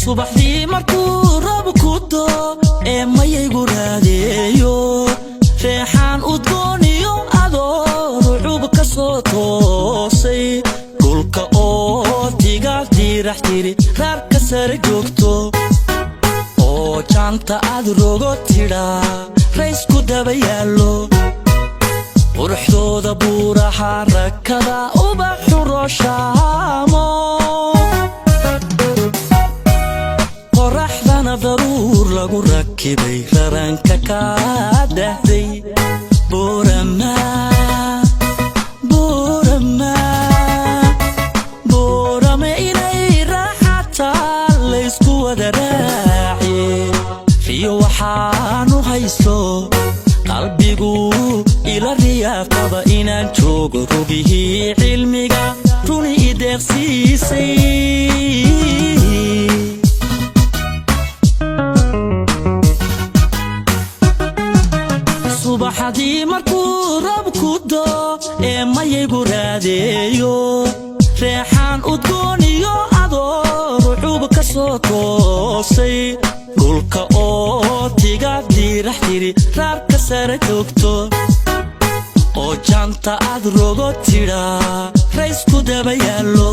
Subaxdii markuu roob ku doo ee mayaygu raadeeyo, reexaan udgooniyo adoo rucub ka soo toosay, dhulka oo tigaal diirax tiri raarka sare joogto, oo jaanta aad rogo tidhaa raysku daba yaallo, quruxdooda buuraha rakada ubaxu rooshaamo, qoraxdana daruur lagu rakibay raranka kaa dhahday. Boorama, Boorama, Boorama, inay raaxataa laysku wada raaciye. Riyo waxaanu haysto qalbigu ila riyaaqaba inaan joogo rugihii cilmiga runi i deeqsiisay. Subaxdii markuu roob ku doo ee mayaygu raadeeyo, reexaan udgooniyo adoo ruxub ka soo toosay, dhulka oo tigaad diirax tiri raarka sare joogto, oo jaanta aad rogo tidhaa raysku daba yaallo.